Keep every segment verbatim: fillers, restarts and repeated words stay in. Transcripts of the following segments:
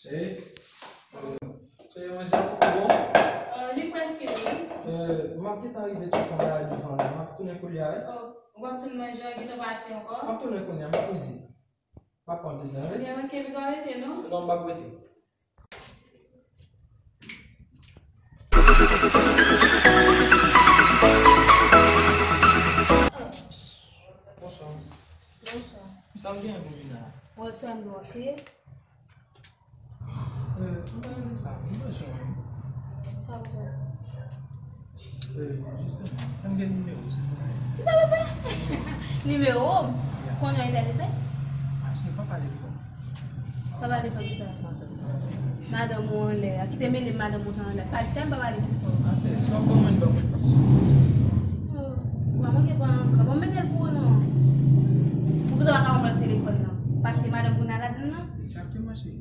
Cheri, cheri, manje a poko bon? Euh, li prèske, wi. Euh, m ap gentan rive tcheke yon bagay devan la. M ap tounen kounye a, wi. Oh, w ap tounen manje a, gentan pati ankò? M ap tounen kounye a, m ap mize. M ap pran pizza, wi. Ebyen, ok, piga w rete, non? Non, m p ap rete. Bonswa. Bonswa. Sa w gen pou vin la? Wè, sè m dwe kriye. Euh, m pa rele sa, m bezwen w. Pa pwoblèm. Euh, jisteman, ann gen nimewo w, silvouplè. Kisa w pase? Nimewo m? Yeah. Konnen w enterese? Ah, cheri, pa pale fò. Pa pale fò kisa? Madanm ou anlè a. Kite mele madanm ou anlè. Pa tèm pa pale pi fò. Atè, si w ap ban mwen, ban mwen, paske soti, soti. Oh, ou pa manke pran ankò. Bon, mete l pou ou non. Poukisa w pa ka ban m lòt telefòn nan? Paske madanm ou nan ladann nan? Egzakteman, cheri.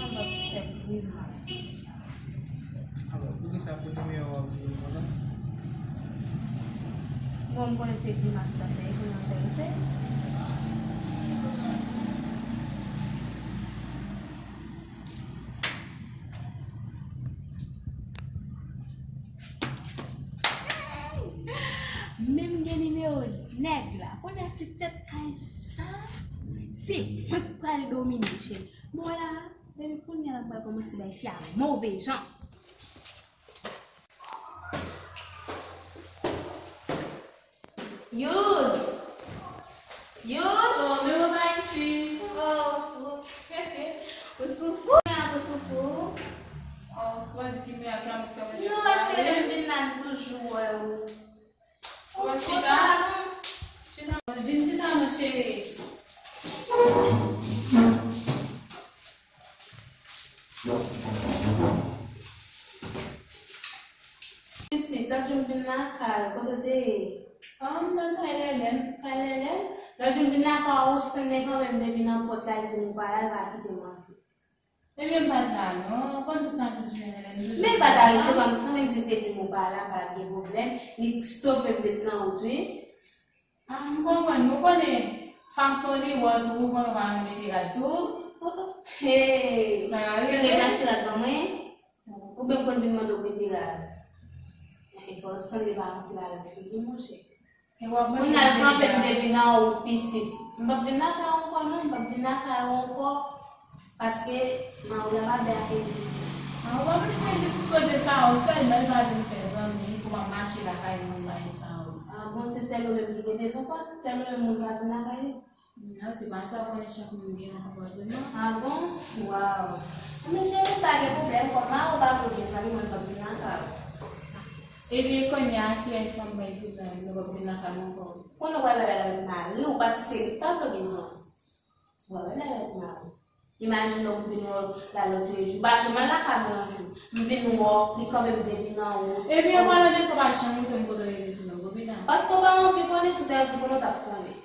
Mwen ap fè grimas. Alò, poukisa pou nimewo a w jwe m konsa? Bon, m konnen se grimas ou t ap fè, e pou nou enterese. Mèsi, cheri. Menm gen nimewo nèg la. Kounye a ti tèt kay sa, se mwen k pral domine, cheri. Bon, la, depi kounye a l ap pral kòmanse bay fi a move jan. Yous! Yous! Oh, men mwen pa isi. Oh, ou, ou soufou? Ou soufou? Oh, fò di ki mè a ki ap fè manje. Non, èske lè m vin la, m toujou wè ou? Ou chita? Chita. Vin chita non, cheri. Pitit, lòt jou m vin lakay ou, kote w te ye? Ah, m t al kay Lèlè. Kay Lèlè? Lòt jou m vin lakay ou, ou stann kanmenm depi nan pòt la, li di m ou pa la, li pa kite m antre. Ebyen, m pa t la non. Ou konn tout nan fout jounen, Lèlè, m toujou... Men li pa t al recheve m, sanmenm si l te di m ou pa la, m pa t gen pwoblèm. Li stope m depi nan wout, wi. Ah, m konprann. Ou konnen fason li wè w tou, ou konnen ou pa renmen mete rad sou ou. Oh, oh. Hey! Sa ka rive. Se li achte rad ban mwen? Oubyen m konn vin mande w mete rad? E fò w sanble pa yon ti lalòt figi, monchè. E w ap mande... Moun al kanpe m depi nan wout, pitit. M p ap vin lakay ou ankò non, m p ap vin lakay ou ankò. Paske mari a pa byen akeyi ditou. Ah, ou pa bezwen di tout kote sa, ou sèlman pa vin fè zanmi pou m ap mache lakay moun bagay sa yo. Ah bon, se sèl ou menm ki gen devan pòt, sèl ou menm moun ka vin lakay li. Non, se pa sa, ou konnen chak moun gen yon konpòteman. Ah bon? Waw. Anben cheri, pa gen pwoblèm, kòm mari w pa vle w gen zanmi, mwen p ap vin lakay ou. Ebyen, kounye a, kiyès k ap bay ti blag, nou p ap vin lakay mwen ankò? Kounye a w pral bay blag avèk mari w, paske se li k pa vle w gen zanmi. Ou pa bay blag avèk mari w. Imajine w vin wè w lalòtrejou. Pa janm al lakay mwen yon jou. M vin wè w, li kanpe m depi nan wout. Ebyen, palan de sa, pa janm montre m kote w rete tou non, Bobina. Paske w pa anvi konnen, si w te anvi konnen, w t ap konnen.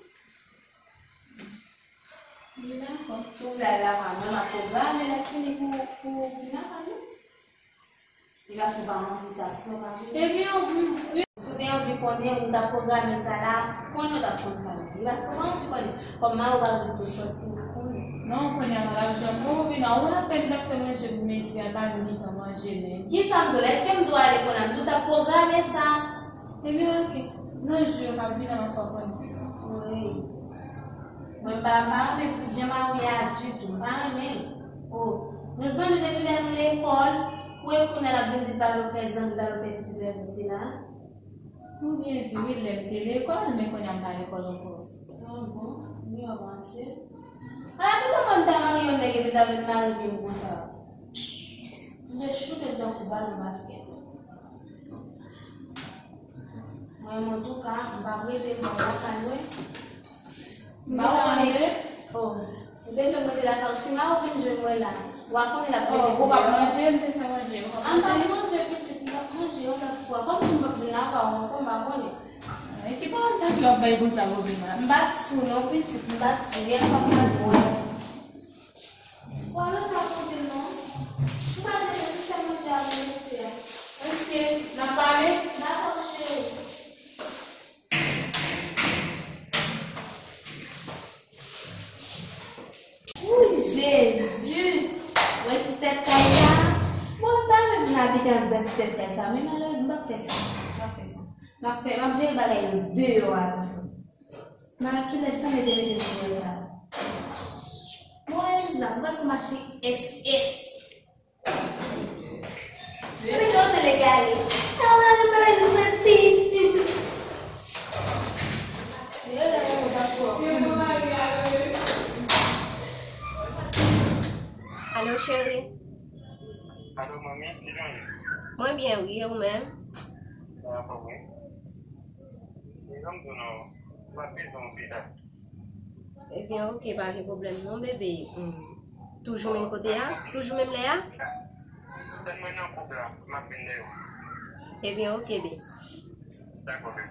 Li dakò. Si w vle al lakay mwen, m ap pwograme lè fini pou, pou w vin lakay mwen. Li pa sou pa anvi sa, twò pa vle. Ebyen, wi, wi. Si w te anvi konnen, ou t ap pwograme sa la, konnen w t ap konn pale. Li pa sou pa anvi konnen. Kòm mari w pa vle pou w sòti, ou konnen. Non, kounye a, m pa t ap janm bon, Bobina, ou wè lapèn m t ap fè manje pou mesye a, l pa vin gentan manje menm. Kisa m di w la? Èske m di w ale kounye a? M di w t ap pwograme sa. Ebyen, oke. Nan jou yo k ap vini an, m ap fè w konnen. Wi. Mwen m pa, m pa renmen jan mari a ditou. M pa renmen l. Oh. Nou sonje depi lè nou lekòl, pou e kounye a l ap vin di l pa vle w fè zanmi, pa vle w fè sesi, pa vle w fè sela. Ou byen di wi, lè m te lekòl, men kounye a m pa lekòl ankò. Ah bon? Miyò, mesye. Ala, men kòman m ta marye yon nèg epi l ta vin marye m konsa? M te choute l tankou balon baskèt. Mwen, antouka, m p ap rete m pa lakay mwen. M pa konnen. Oh, ou te fè m rete lakay ou. Si mari w vin jwenn mwen la, w a konnen l ap rete. Oh, ou p ap manje, m te fè manje. Ou p ap manje? Ah, m p ap manje, pitit, m p ap manje yon lòt fwa. Kòm si m p ap vin lakay ou ankò, m pa konnen. E ki pawòl sa w ap bay konsa, Bobina? M pa t sou non, pitit, m pa t sou. Yè swa m pa t bwè. Ou pa nan sa kote non. Ou pa bezwen fè manje a pou mesye a. Oke, n ap pale. Dakò, cheri. Kay la, bon, m ta renmen vin abite anndan ti tèt kay sa, men malerezman, m p ap fè sa. M p ap fè sa. M ap fè, m ap jere bagay yo deyò a pito. Nan kilès sa mete mete m deyò sa? Bon, Elisa, m pral fè mache S S. Mete w nan legale. Sa w pral fè m santi isi? Alo, cheri. Alo, manmi, kijan w ye? Mwen byen, wi, e ou menm? Mwen anfòm, wi. E jan m di w non, m ap bezwen yon pita. Ebyen, oke, pa gen pwoblèm non, bebe. Hmm. Toujou menm kote a? Toujou menm lè a? Tann mwen nan koup la, m ap vin dèyè w. Ebyen, oke, bebe. Dakò, bebe.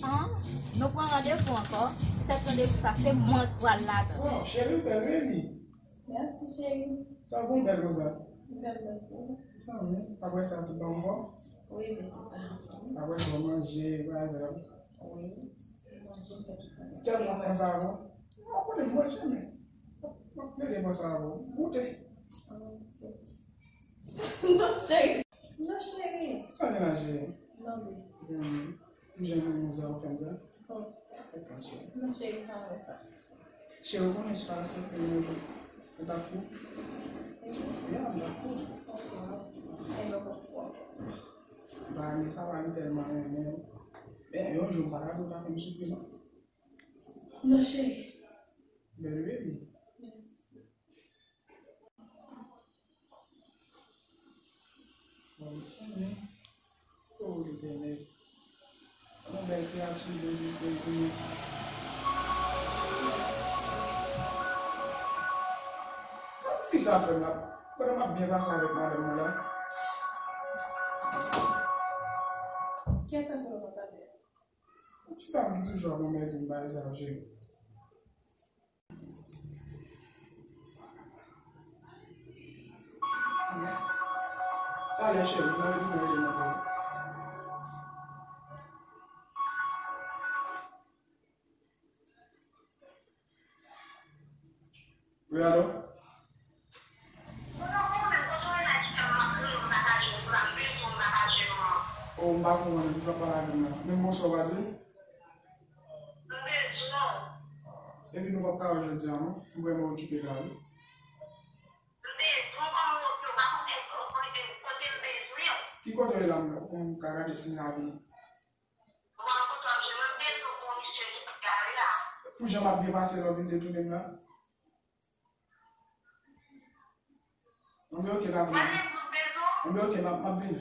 Ah, nou pran randevou ankò. Tèt randevou sa, se mwen k pral ladan. Waw, cheri, w bèl, baby. Mèsi, cheri. Sa w gen bèl konsa? Bèl, bèl. Sa, wi. Apre sa, tout ba anfòm? Wi, men tout ba anfòm. Apre sa, w manje, pa egzanp. Wi. Manje, m fè tout bagay. Tèlman konsa, bon. Ou konnen m manje, men. M ap plede konsa, bon. Goute. Ah, ok. Non, cheri. Non, cheri. Sa gen la, cheri? Non, baby. Zanmi. Kijan nou, nou sa w fè m sa? Bon. Fè sa, cheri. Non, cheri, pa wè sa. Cheri, ou konnen si pa aksepte mwen, ou ta fou? Ya, m ta fou. Enben, ou pa fou ankò. M pa renmen sa, pa m tèlman renmen w. Men, yon jou, m pa ta dwe w ta fè m soufri, non. Non, cheri. Bèl baby. Mèsi. Bon, mèsi, men. O, Letènèl. Yon bèl kreyati, Bondye, pou konnen. Sa pou fi sa fè m la? Pandan m ap byen pase avèk madanm mwen la. Kiyès sa pou nou konsa fè? Yon ti dam ki toujou ap anmède m, bagay sa yo, cheri. Talè, cheri, m nan retounen rele m ankò. Wi, alo? O, m pa konprann, ou pral pale avè m la. Men bonswa w pa di m? Epi nou p ap ka wè jodi a, non. M vrèman okipe la, wi. Ki kote w ye la, m ka gade si m ka vini? Pou jan m ap byen pase lè w vin detounen m la? Anben, oke, pa pwoblèm. Anben, oke, m ap, m ap vini.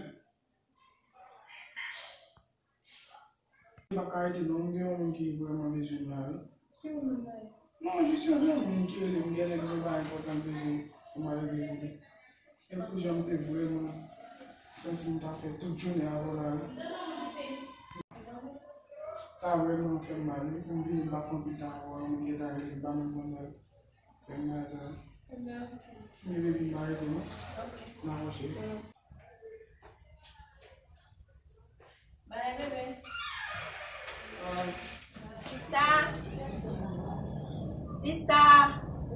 M p ap ka rete non, m gen yon moun ki vrèman bezwen m la, wi. Ki moun nan ye? Non, jis yon zanmi ki rele m, genlè gen bagay enpòtan l bezwen pou m al regle pou li. E pou jan m te vrèman santi m ta fè tout jounen avè w la, wi. Sa vrèman fè m mal, wi. M vini, m pa pran pita avè w, yon moun gentan rele m, m pa menm konn sa l fè m mal sa. Men baby, m pa rete non. M ap mache. Bye, bebe. Sista! Sista!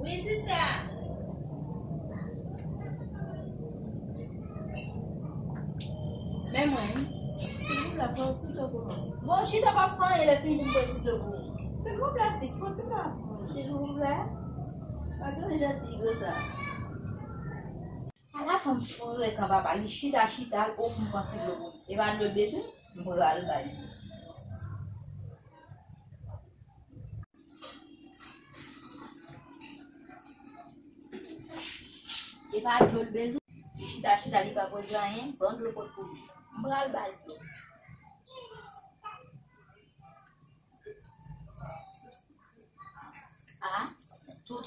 Wi, sista! Men mwen, silvouplè, pran yon ti dlo pou mwen. Bon, chita pa fè anyen, lè fini pou m pran ti dlo pou ou. Silvouplè, sis, pran ti dlo pou mwen, silvouplè. Pa gen janti konsa. Ala fanm frekan papa, li chita chita, l ofri m pran ti dlo pou li. E pa dlo l bezwen, m pral ba li. E pa dlo l bezwen, li chita chita, li pa bezwen anyen, pran dlo pot pou li. M pral ba l dlo. Ah, tout.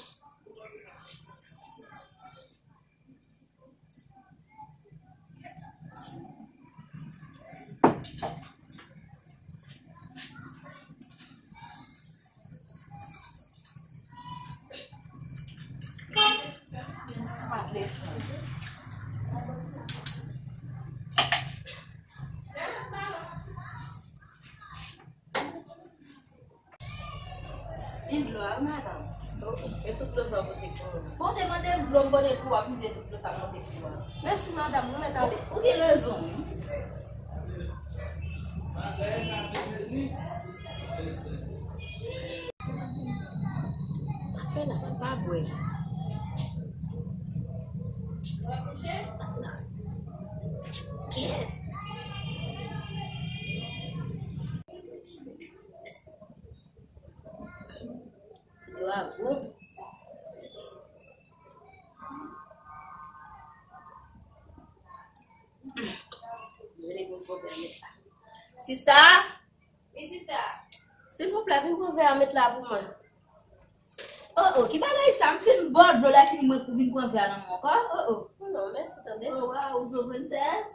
Vin dlo a, wi, madanm. Oh, e tout dlo sa w pote pou mwen? Bon, te mande m dlo, m Epi w ap vize tout dlo sa monte pi lwen. Mèsi, madanm, ou mèt ale. Ou gen rezon, wi. Sa pa fè la, pa bwè. Kèt. Ti dlo a gou. Mwen rele pou m pran vè a met la. Sista! Wi, sista. Silvouplè, vin pran vè a met la pou mwen. Oh, oh, ki bagay sa? M fin bò dlo la, fini mwen pou vin pran vè a nan men w ankò. Oh, oh. Oh, non, mèsi, tande. Oh, wow, zo princess.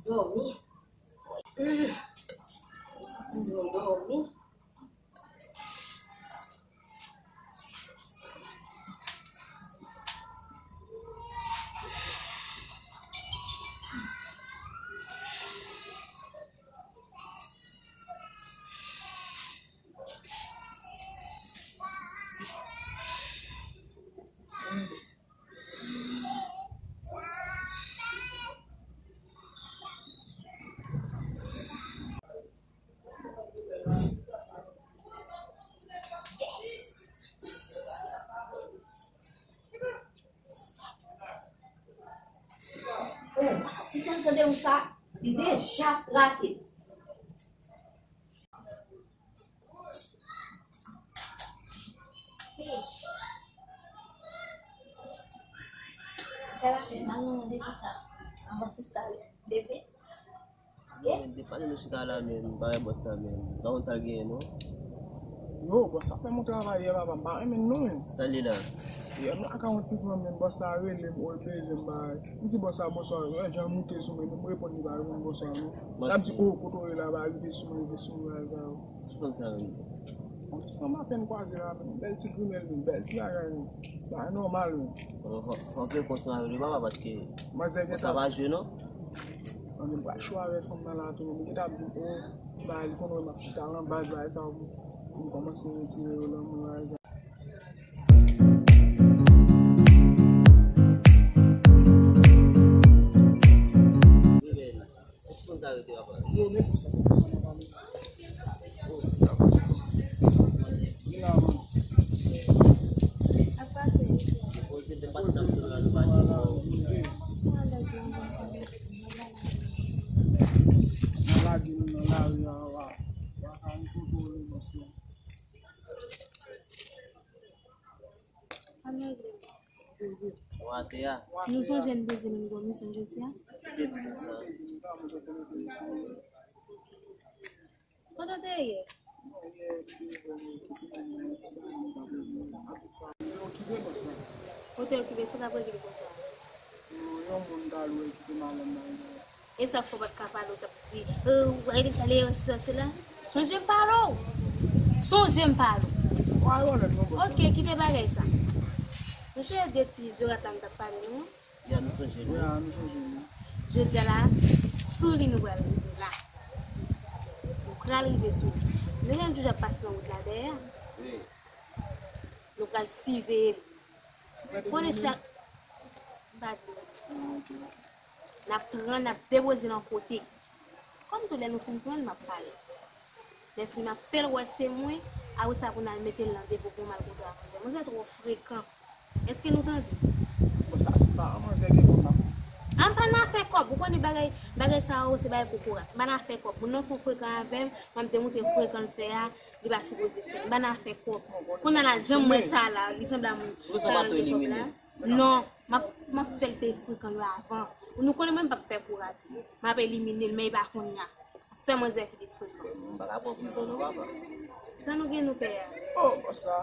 Dòmi. Mm. M santi m dòmi. Oh, ti tan tande w sa, li deja prate. Fè la fè mal nan depi sa. Anvan sista leve. Yo, men, te pale nou chita la, men, m pa wè bòs la, men, m pa konn sa l genyen, non. Yo, bòs la fè m yon travay yè, papa, m pa renmen l, non, men. Sa l ye la? Yè m la ka yon ti flanm, men bòs la rele m, o, l bezwen m, bagay. M di bòs la, bonswa, yon jan moute sou mwen, men m reponn li, pa reponn bonswa, non. L ap di, o, kote w ye la, ba, rive sou mwen, rive sou mwen, bagay sa yo. Ki fanm sa menm? Yon ti fanm apèn kwaze la, menm. Bèl ti grimèl, menm. Bèl ti bagay, menm. Se pa nòmal, menm. Fò, fò, fò w fè konstan avè li, papa, paske sa pa jwe, non. Mwen menm pral cho avè fanm nan la tou, menm. Li gentan ap di m, o, bagay, li konn wè m ap chita nan baz, bagay sa yo. M kòmanse retire yo nan mwen, bagay sa. Ti fanm sa rete apa. Yo, men pou sa. Sa lage nou nan lari a, wa. Wa ka nou kontwole nou, se. Ann regle. Ou ate a? Nou sonje n te di nou gen misyon jodi a? Ou te di nou sa. Kote w te ye? Kote w okipe, sa w t ap regle konsa? Yon moun t al wè ki te malad nan. E sa k fè w pa t ka pale, w t ap di, "Ou arete pale, sesi, sela"? Sonje m pale w. Sonje m pale w. Oke, kite bagay sa. Ou sonje de ti zorat la m t ap pale nou an? Ya, nou sonje l, wi. Ya, nou sonje l, wi. Jodi a la, sou li nou pral rive la. Nou pral rive sou li. Nou gen toujou ap pase nan wout la dèyè a. Wi. Nou pral siveye li. Konnen chak. M pa di nou. N ap pran, n ap depoze nan kote. Kòm tou lè nou fin pran l, m ap pale. Lè fini, m ap fè l wè se mwen, apre sa pou n al mete l nan depo pou m al kote a manzè. Manzè twò frekan. Èske nou tande? Bon, sa se pa manzè gen kòb la. A m pa nan afè kòb, ou konnen bagay, bagay sa yo se bagay kokorat. M pa nan afè kòb. Moun nan fon frekan avè m, m ap demontre frekan l fè a, li pa sipoze fè. M pa nan afè kòb. Kounye a la, jan m wè sa la, li sanble a moun sa yo gen kòb la. Non, m ap, m ap fè l peye frekan yo avan. Nou konnen mwen m p ap fè kou rapi. M ap elimine l, men e pa kounye a. M ap fè manzè kite frekan. M pa ka pran prizon non, papa. Sa nou gen nou pè a? Oh, bòs la.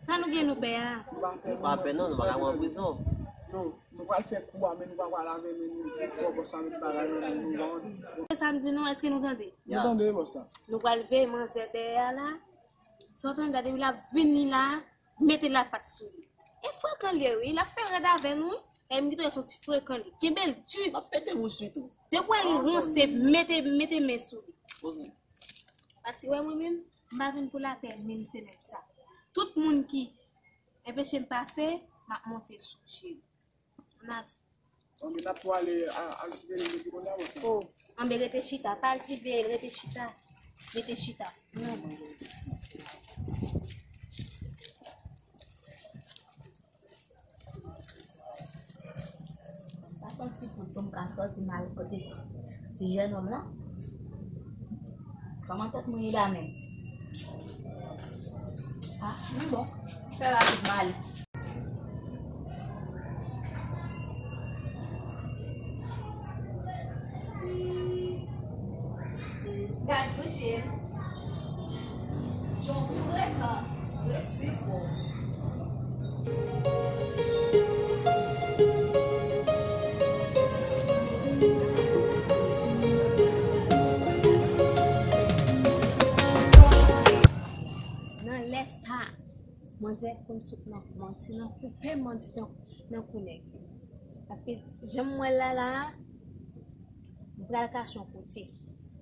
Sa nou gen nou pè a? Nou pa pè non, nou pa ka pran prizon. Non, nou pral fè kou a, men nou pa pral lave men nou, fè kou bòs la met bagay nan men nou, nou pa anvi. Se sa m di nou, èske nou tande? Nou tande, bòs la. Nou pral veye manzè dèyè a la. Sa w tande, gade, wi, l ap vini la. Mete lapat sou li. E frekan li ye, wi. L ap fè rèd avè nou. E m gentan wè se yon ti frekan li. Kenbe l di. M ap pete bouch li tou. Depi w wè li ranse, mete, mete men sou li. Poze. Pase wè mwen menm, M pa vin pou lapè menm semèn sa. Tout moun ki enpeche m pase, m ap monte sou, cheri. Ann ale. Bon, men n ap tou ale a, al siveye l depi kounye a, bòs la. Oh, anben rete chita, pa al siveye l, rete chita. Rete chita. Non. Sa se yon ti kout pou m ka sòti m al kote ti, ti jennonm lan. Kòman tèt mwen ye la menm? Ah, m bon. Fè rapid m ale. Gad bouch li. Jan frekan, resi gwo. Nan lè sa, manzè konn sot nan manti, nan koupe manti nan, nan kou nèg yo. Paske jan m wè l la la a, m pral kache yon kote.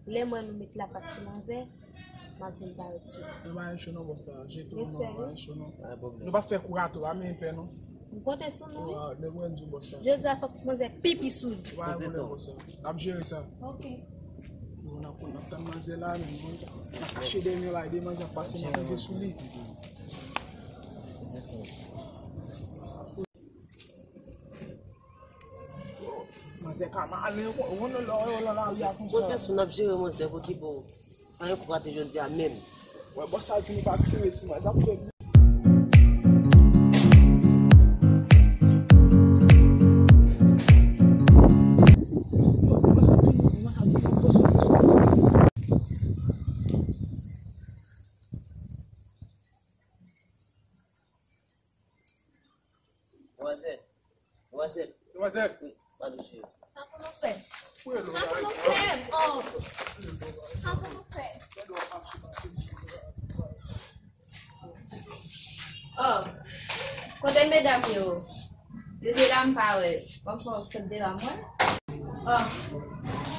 Lè m wè nou met lapat sou manzè, m ap vin pale sou li. Nou pa gen cho non, bòs la. Jete w non, nou pa gen cho non. Nou pa fè kou rato a, men pè non. M konte sou nou, wi. Nèg mwen di w, bòs la. Jodi a fòk manzè pipi sou li. N ap jere sa. Ok. Nou n ap, n ap tann manzè la, men nou n ap kache dèyè mè la, ede manzè ap pase, n ap rive sou li. Manzè ka malen, w konn lè w nan lari a konsa. Poze sou, n ap jere manzè, okipe w. Pa gen kou rate jodi a menm. Wè, bòs sa di nou pa tire, si manzè ap fè. Demwazèl. Demwazèl. Demwazèl. Wi, pa touche. Sa pou nou fè? Sa pou nou fè? Oh. Sa pou nou fè? Oh. Kote medam yo? Yo di la m pa wè. Bon, fò w sot devan mwen. Oh,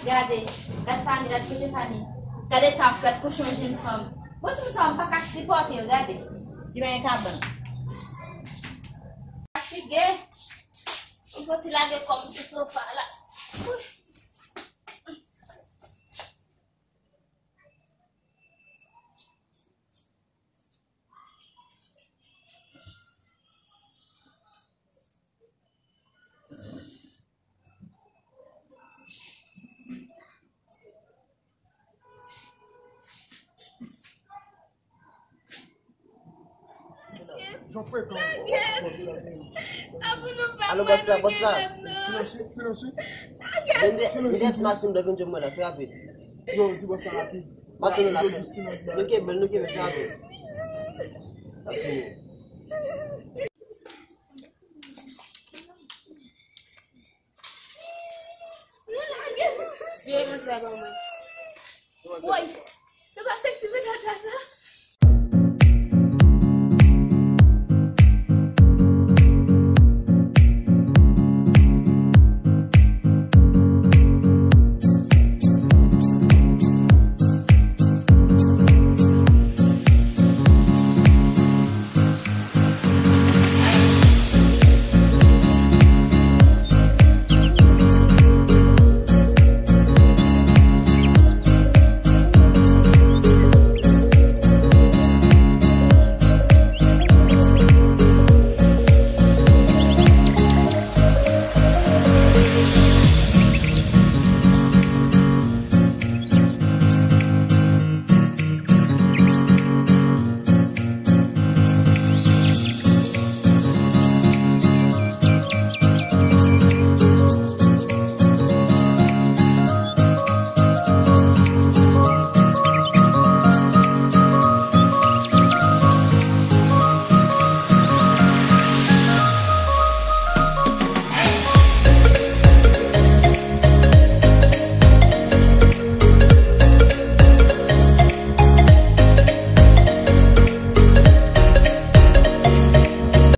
gade, gad Fanny, gad kouche Fanny. Gade taf, gad kouche yon jenn fanm. Bon, timoun sa yo, m pa ka sipòte yo, gade. Di bagay kabann. Fatige. M fò ti lage kò m sou sofa la. Wi. Alo, bòs la, bòs la. Silans, silans. Mete, mete ti machin dòk yon djòb mwen la, fè rapid. Yo, di bòs la rapid. M ap tounen la. Nou kenbe l, nou kenbe l, fè rapid. N ap tounen.